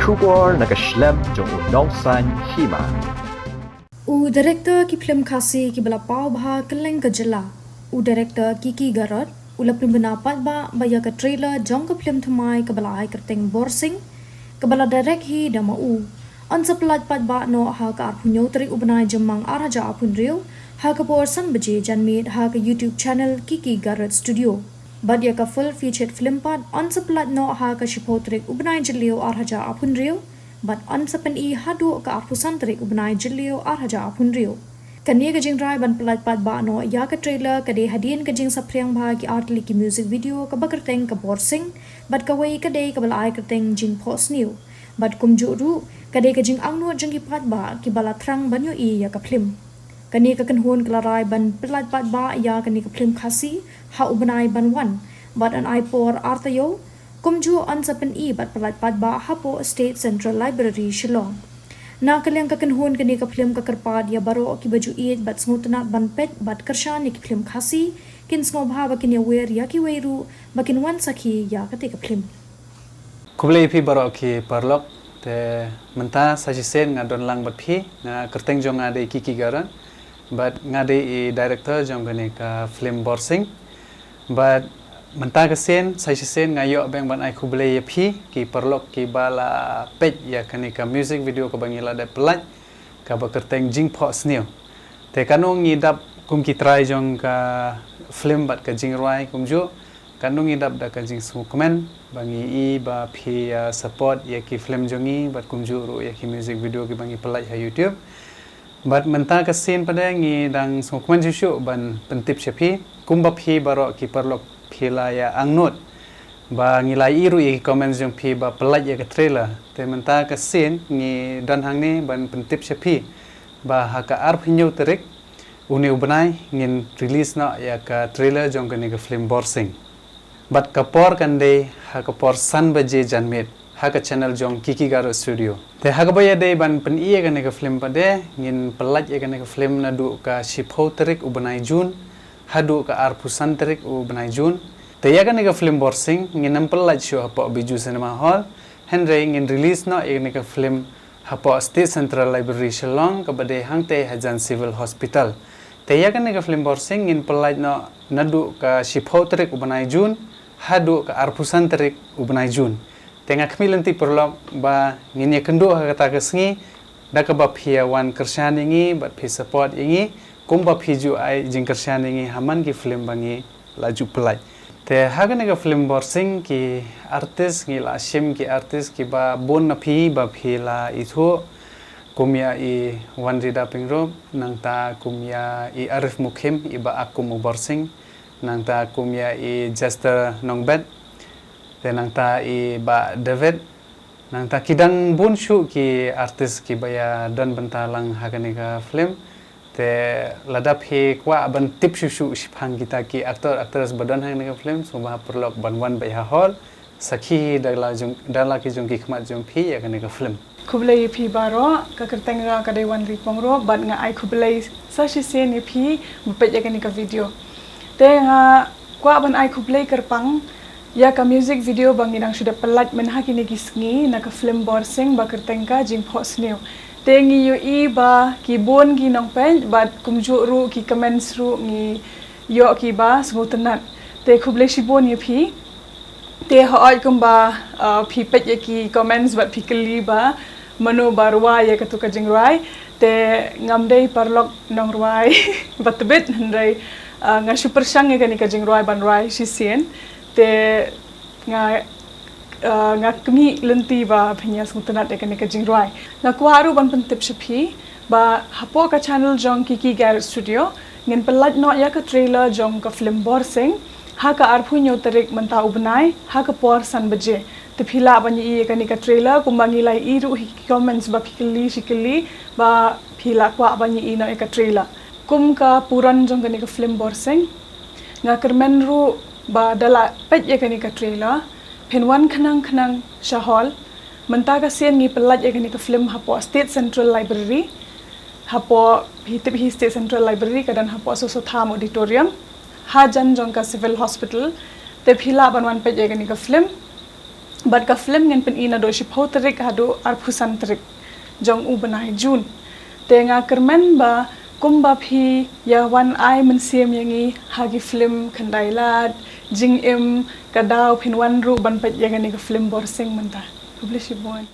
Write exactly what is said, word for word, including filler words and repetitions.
Khubor na ka shlem jong u Nongsaiñ Hima. U director ki film Khasi kiba la paw bha kylleng ka jylla, u director Kiki Garod, u la pynbna paidbah ba ïa ka trailer jong ka film thymmai kaba la ai kyrteng Borsing, kaba la direct hi da ma u, yn sa pyllait paidbah noh ha ka arphew hynñiew tarik u bnai Jymmang ar hajar arphew hynriew, ha ka por san baje janmiet ha ka YouTube channel Kiki Garod Studio. Bad ïa ka full featured film pat yn sa pyllait noh ha ka shiphew tarik u bnai Jylliew ar hajar arphew hynriew, bad yn sa pyni haduh ka arphew san tarik u bnai Jylliew ar hajar arphew hynriew. Kane ka jingrai ban pyllait paidbah noh ïa ka trailer ka dei hadien ka jingsaphriang bha ki ar tylli ki music video kaba kyrteng ka Borsing, bad kawei ka dei kaba la ai kyrteng Jingphohsniew. Bad kumjuh ruh, ka dei ka jingangnud jong ki paidbah kiba la thrang ban ïohi ïa ka film. Kane ka kynhun ka la rai ban pyllait paidbah ïa kane ka film Khasi ha u bnai ban wan, bad yn ai por ar taïew, kumjuh yn sa pyni bad pyllait paidbah hapoh State Central Library Shillong. Na ka liang ka kynhun, kane ka film ka kyrpad ïa baroh kiba ju ïeit bad sngewtynnat ban peit bad kyrshan ïa ki film Khasi, kin sngewbha ba kin ïawer ïa kiwei ruh ba kin wan sakhi ïa kata ka film. Khublei ïa phi baroh ki paralok, te mynta sa shisien nga don lang bad phi, nga kyrteng jong nga dei Kiki Garod, bad nga dei i director jong kane ka film Borsing. Bad mynta ka sien, sa shisien nga ïoh beng ban ai khublei ïa phi ki paralok kiba la peit ïa kane ka music video kaba ngi la dep pyllait, kaba kyrteng Jingphohsniew. Te katno ngi dap kum ki trai jong ka film bad ka jingrwai kumjuh, katno ngi dap da ka jingsngewkmen ba ngi i ba phi ïa support ïa ki film jong ngi bad kumjuh ruh ïa ki music video kiba ngi pyllait ha YouTube. Bad mynta ka sien pat de ngi dang sngewkmen shuh shuh ban pyntip sha phi, kumba phi baroh ki paralok phi la ïa angnud ba ngi la ïohi ruh ïa ki comments jong phi ba pyllait ïa ka trailer. Te mynta ka sien ngi don hangne ban pyntip sha phi ba ha ka arphew hynñiew tarik une u bnai ngin release noh ïa ka trailer jong kane ka film Borsing. Bad ka por kan dei ha ka por san baje janmiet ha ka channel jong Kiki Garod Studio. Te ha kaba ïadei ban pyni ïa kane ka film pat de, ngin pyllait ïa kane ka film naduh ka shiphew tarik u bnai June haduh ka arphew san tarik u bnai June. Te ïa kane ka film Borsing ngin ym pyllait shuh hapoh Bijou Cinema Hall, hynrei ngin release noh ïa kane ka film hapoh State Central Library Shillong kaba dei hangtei hajan Civil Hospital. Te ïa kane ka film Borsing ngin pyllait noh naduh ka shiphew tarik u bnai June haduh ka arphew san tarik u bnai June. Te nga khmih lynti paralok ba ngin ïakynduh ha kata ka sngi da kaba phi ïa wan kyrshan ïa ngi bad phi support ïa ngi kumba phi ju ai jingkyrshan ïa ngi ha man ki film ba ngi la ju pyllait. Te ha kane ka film Borsing ki artist ngi la shim ki artist kiba bun na phi ba phi la ithuh, kum ïa i Wanrida Pyngrope, nangta kum ïa i Arif Mukhim iba ak kum u Borsing, nangta kum ïa i Jester Nongbet, te nangta i Bah David, nangta ki dang bun shuh ki artist kiba ïa don bynta lang ha kane ka film. Te lada phi kwah ban tip shuh shuh shaphang kita ki actor actress ba don ha kane ka film, sngewbha paralok ban wan beit ha hall, sakhi da la jong, da la ki jong ki khmat jong phi ïa kane ka film. Khublei ïa phi baroh, ka kyrteng nga ka dei Wanrida Pyngrope bad nga ai khublei sa shisien ïa phi ba peit ïa kane ka video. Te nga kwah ban ai khublei kyrpang ïa ka music video ba ngi dang shu dep pyllait mynha kine ki sngi na ka film Borsing ba kyrteng ka Jingphohsniew. Te ngi ïohi ba ki bun ki nongpeit bad kumjuh ruh ki comments ruh ngi ïoh kiba sngewtynnat. Te khublei shibun ïa phi. Te hooid kumba, uh, phi peit ïa ki comments bad phi kylli ba mano ba rwai ïa katu ka jingrwai. Te ngam dei paralok nongrwai ba tbit, hynrei, uh, nga shu pyrshang ïa kane ka jingrwai ban rwai shisien. Te nga, uh, nga khmih lynti ba phin ïa sngewtynnat ïa kane ka jingrwai. Nga kwah ruh ban pyntip sha phi ba hapoh ka channel jong Kiki Garod Studio ngin pyllait noh ïa ka trailer jong ka film Borsing ha ka arphew hynñiew tarik mynta u bnai ha ka por san baje. Te phi lah ban ïohi ïa kane ka trailer kumba ngi la ïohi ruh hi ki comments ba phi kylli shi kylli ba phi lah kwah ban ïohi noh ïa ka trailer. Kum ka puran jong kane ka film Borsing, nga kyrmen ruh ba da la peit ïa kane ka trailer phin wan khnang khnang sha hall. Mynta ka sien ngi pyllait ïa kane ka film hapoh State Central Library. Hapoh, phi tip hi State Central Library ka don hapoh Soso Tham Auditorium, hajan jong ka Civil Hospital. Te phi lah ban wan peit ïa kane ka film. Bad ka film ngin pyni naduh shiphew tarik haduh arphew san tarik jong u bnai June. Te nga kyrmen ba kumba phi ïa wan ai mynsiem ïa ngi ha ki film Khyndai Lad, Jingim, Ka Daw, phin wan ruh ban peit ïa kane ka film Borsing mynta. Khublei shibun.